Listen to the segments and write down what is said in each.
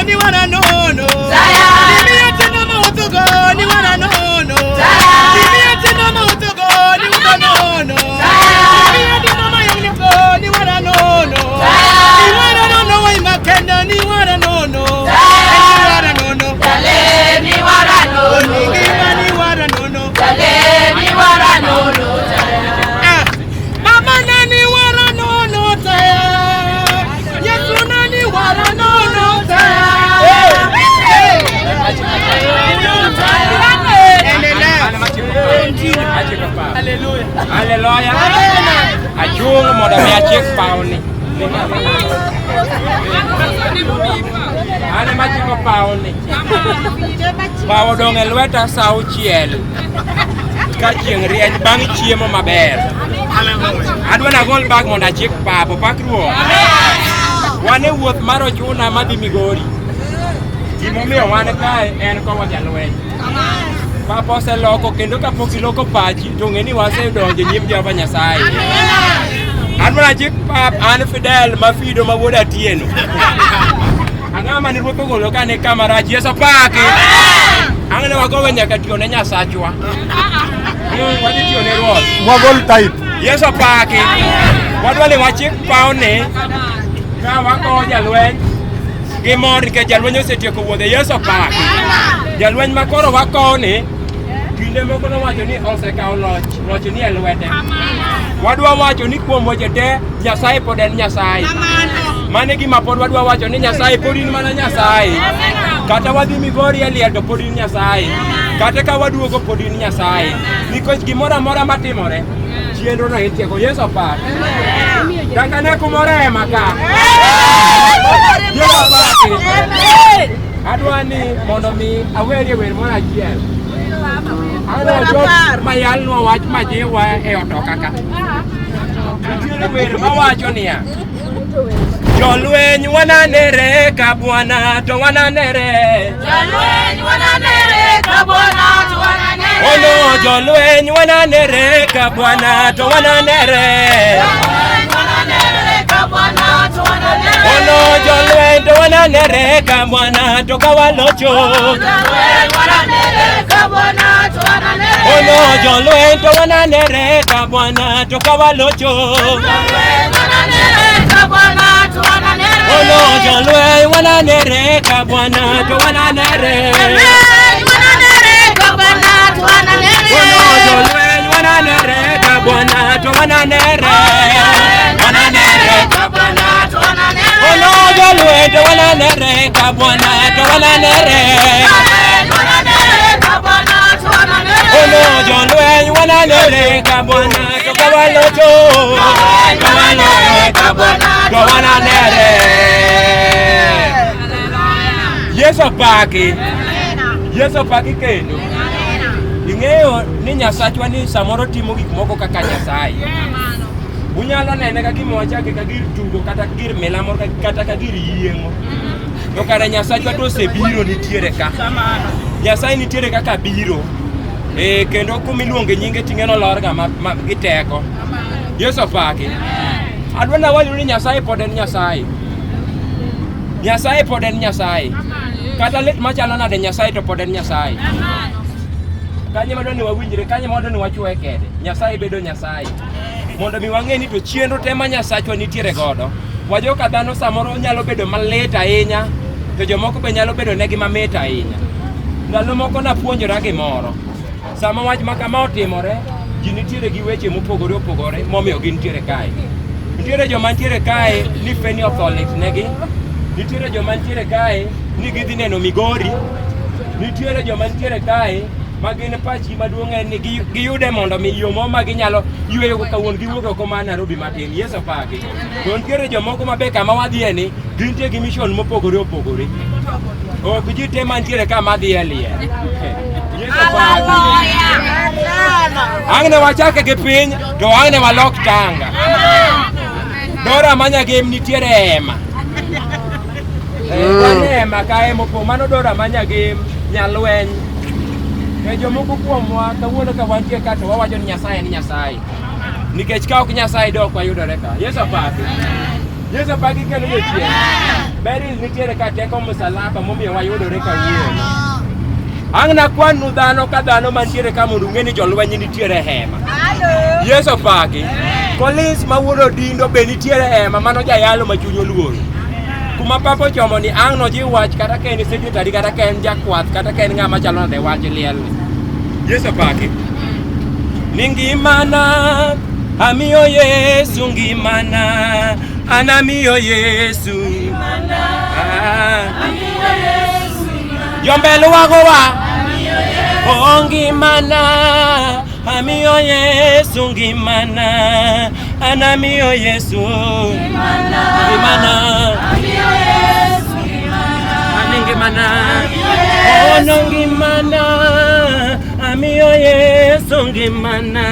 ni wara nono. Gimiyo tindo mawuothogo ni wara nono. Gimiyo tindo mawuothogo ni wara nono. Gimiyo tindo mayomyogo ni wara nono. Ni wara nono wai makenda ni wara nono. Ni wara nono. Ni wara nono. Gima ni wara nono. Ni wara nono. Ah, Mama nani wara nono taya. Yesu nani wara nono taya. Endelea. Achiko pap. Hallelujah. Haleluya. Achung' mondo mi achik pawni. An ema achiko pawni. Paw odong' e lweta sa auchiel ka chieng' rieny bang' chiemo maber. Adwa nagol bag mondo achik pap, opak Ruoth. Wan e wuoth mar Ochuna madhi Migori. Gimomiyo wan kae en kowo jalweny. Papa oseloko kendo kapok iloko pachi to ng'e ni wasedonjo e nyim Jehova Nyasaye. An mana chik pap an Fidel ma Fido ma wuod Atieno. Ang'o mane ruoth ogolo ka ne kama rach Yesu paki. Ang' ne wagowe nyaka tiyo ne Nyasachwa. Wadhi tiyo ne ruoth. Wagol type. Yesu paki. Wadwa ni wachik pawni ka wakowo jalweny gi mor nikech jalweny osetieko wuodhe. Yesu paki. Jalweny ma koro wakowni kinde moko nowacho ni osekawo loch, loch ni e lwete. Wadwa wacho ni kuom weche te Nyasaye pod en Nyasaye. Mano e gima pod wadwa wacho ni Nyasaye pod in mana Nyasaye. Kata wadhi Migori e liel to pod in Nyasaye. Kata ka waduogo pod in Nyasaye. Nikech gimoro amora matimore, chenro no itieko. Yesu opaki. Kaka ne kumoro e hema ka. Yesu opaki. Adwa ni mondo mi awerie wer moro achiel. Adwa chop mayalnwa wach majiwa e otoka ka. Nitiere wer mawacho niya. Jolweny wananere ka bwana to wananere. Jolweny wananere ka Bwana to wananere. Ono jolweny wananere ka bwana to wananere. Jolweny wananere ka Bwana to wananere. Ono jolweny to wananere ka bwana to kawalocho. Jolweny wananere ka Bwana to wananere. Ono jolweny to wananere ka bwana to kawalocho. Jolweny wananere ka Bwana to wananere. Ono jolweny wananere ka bwana to wananere. Jolweny wananere ka Bwana to wananere. Ono jolweny wananere ka bwana to wananere. Wananere. Ka Bwana to wananere. Ono jolweny to wananere ka bwana to wananere. Jolweny wananere ka Bwana to wananere. Ono jolweny wananere ka bwana to kawalocho. Wananere ka Bwana To wananere. Yesu opaki. Yesu opaki kendo. Ing'eyo ni Nyasachwa ni samoro timo gik moko kaka Nyasaye. Unyalo nene ka gima wachake ka gir tugo kata gir mila moro kata ka gir yieng'o. To kare Nyasachwa to osebiro nitiere ka. Nyasaye nitiere kaka biro. Eh, kendo kumiluonge nyinge ting'e nolorga ma, ma, gi teko. Yesu opaki. Adwa nawachnu ni Nyasaye pod en Nyasaye. Nyasaye pod en Nyasaye. Kata lit machalo nade Nyasaye to pod en Nyasaye. Kanye madwa ni wawinjre, kanye madwa ni wachwoe kede. Nyasaye bedo Nyasaye. Mondo mi wang'e ni to chenro te ma Nyasachwa nitiere godo. Wajoka dhano samoro nyalo bedo malit ahinya, to jomoko be nyalo bedo negi mamit ahinya. Ndalo moko napuonjora gimoro. Sama wach ma kama otimore, ji nitiere gi weche mopogore opogore momiyo gintiere kae. Nitiere joma nitiere kae ni feni otho lit negi. Nitiere joma nitiere kae ni gidhi neno Migori. Nitiere joma nitiere kae ma gin pachgi maduong' en ni giyude mondo mi yo moro ma ginyalo yueyogo kawuono giwuok oko mar Nairobi matin. Yesu opaki. To nitiere jomoko ma be kama wadhiye ni gintie gi mission mopogore opogore. Ok ji te mantiere ka madhi e liel. Yesu opaki. Ang' ne wachake gi piny to ang' ne walok tanga. Dora Manyagem nitiere e hema. Wan e hema ka hema opong' mano Dora Manyagem nyalweny. E jomoko kuomwa kawuono ka wantie ka to wawacho ni Nyasaye en Nyasaye. Nikech ka ok Nyasaye dok wayudore ka. Yesu opaki. Yesu paki kendo jachien. Beryl nitiere ka teko msalaba momiyo wayudore kawuono. Ang' nakwanu dhano ka dhano mantiere ka mondo ung'e ni jolweny nitiere e hema. Yesu paki. Collins ma wuod Odindo be nitiere e hema mano jayalo ma chuny oluoro. Kuma papa ochomo ni ang' nojiw wach kata ka en secretary kata ka en jakwath kata ka en ng'ama chalo nade wach lielni. Yesu paki. Ni ngimana amiyo Yesu ngimana an amiyo Yesu. Ah. Jombele wagowa. Oh, ngimana amiyo Yesu ngimana an amiyo Yesu ngimana Ani ngimana Oh no ngimana amiyo Yesu ngimana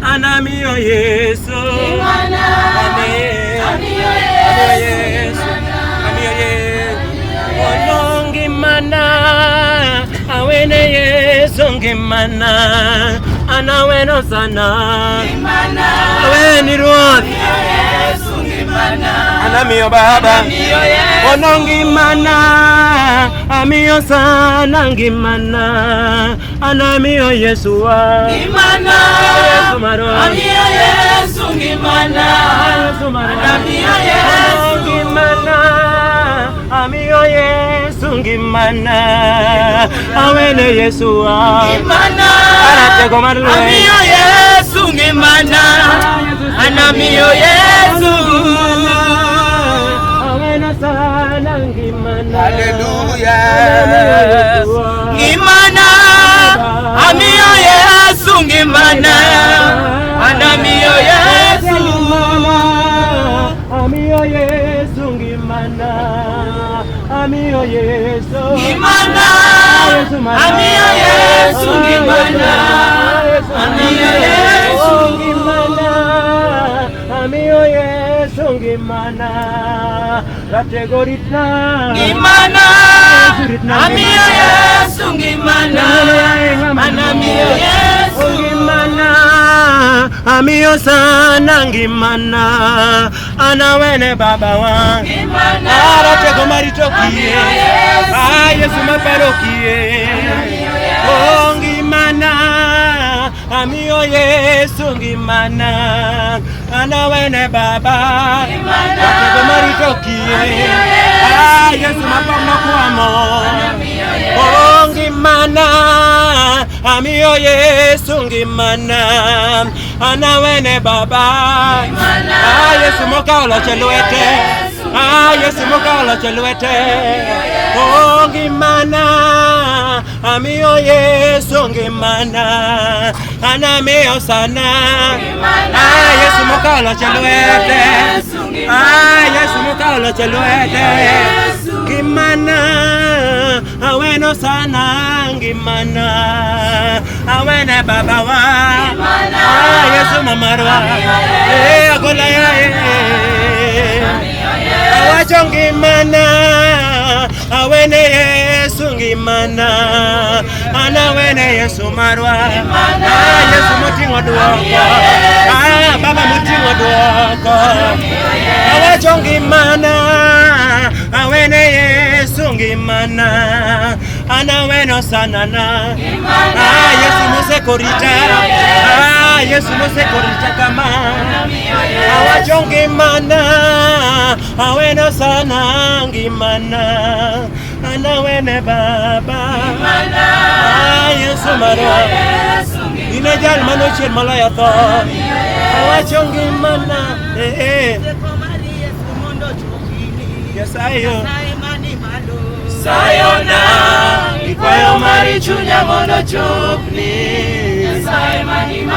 an amiyo Yesu Ane amiyo Yesu amiyo Yesu Oh no ngimana awene Yesu ngimana an aweno sana aweni Ruoth an amiyo Baba Ono ngimana amiyo sana ngimana an amiyo Yesu wa Yesu marwa Amiyo Yesu ngimana. Yesu marwa Amiyo Yesu. Ono ngimana amiyo Yesu ngimana awene Yesu wa Ngimana. Aratego mar lweny. Amiyo Yesu ngimana. Anamiyo Yesu. Awena sana ngimana Hallelujah. Amiyo Yesu wa. Ngimana. Amiyo Yesu ngimana. Anamiyo Yesu. Amiyo Yesu ngimana Amiyo Yesu Ngimana. Yesu mana. Amiyo Yesu ngimana. Amiyo Yesu. ngimana Amiyo Yesu ngimana Ratego ritna Ngimana. Amiyo Yesu ngimana. Anamiyo Yesu. Ngimana Amiyo sana ngimana Anawene baba wa Ngimana. Aratego marito kie Ah Yesu maparo kie Oh ngimana Amiyo Yesu ngimana Anawene baba Aratego marito kie Ah Yesu mapamo kwamo Oh ngimana Amiyo Yesu ngimana Anawene baba Ah Yesu mokawo loch e lwete Ah Yesu mokawo loch e lwete Oh ngimana Amiyo Yesu ngimana Anamiyo sana Ah Yesu mokawo loch e lwete Ah Yesu mokawo loch e lwete Ngimana aweno sana ngimana awene baba wa Ah Yesu mamarwa Eh agola ya eh Awacho ngimana awene Yesu ngimana anawene Yesu marwa Ah Yesu moting'o duoko Ah baba moting'o duoko Awacho ngimana awene Yesu ngimana anaweno sana na Ah Yesu mosekorita Ah Yesu mosekorita kama Awacho ngimana aweno sana ngimana anawene baba Ah Yesu marwa ine jal manochier moloyo tho awacho ngimana eh, eh. Teko mar Yesu mondo ochopini. Nyasaye yo. Nyasaye mani malo. Sayona, ikwayo mari chunya mondo chopni. Nyasaye mani malo.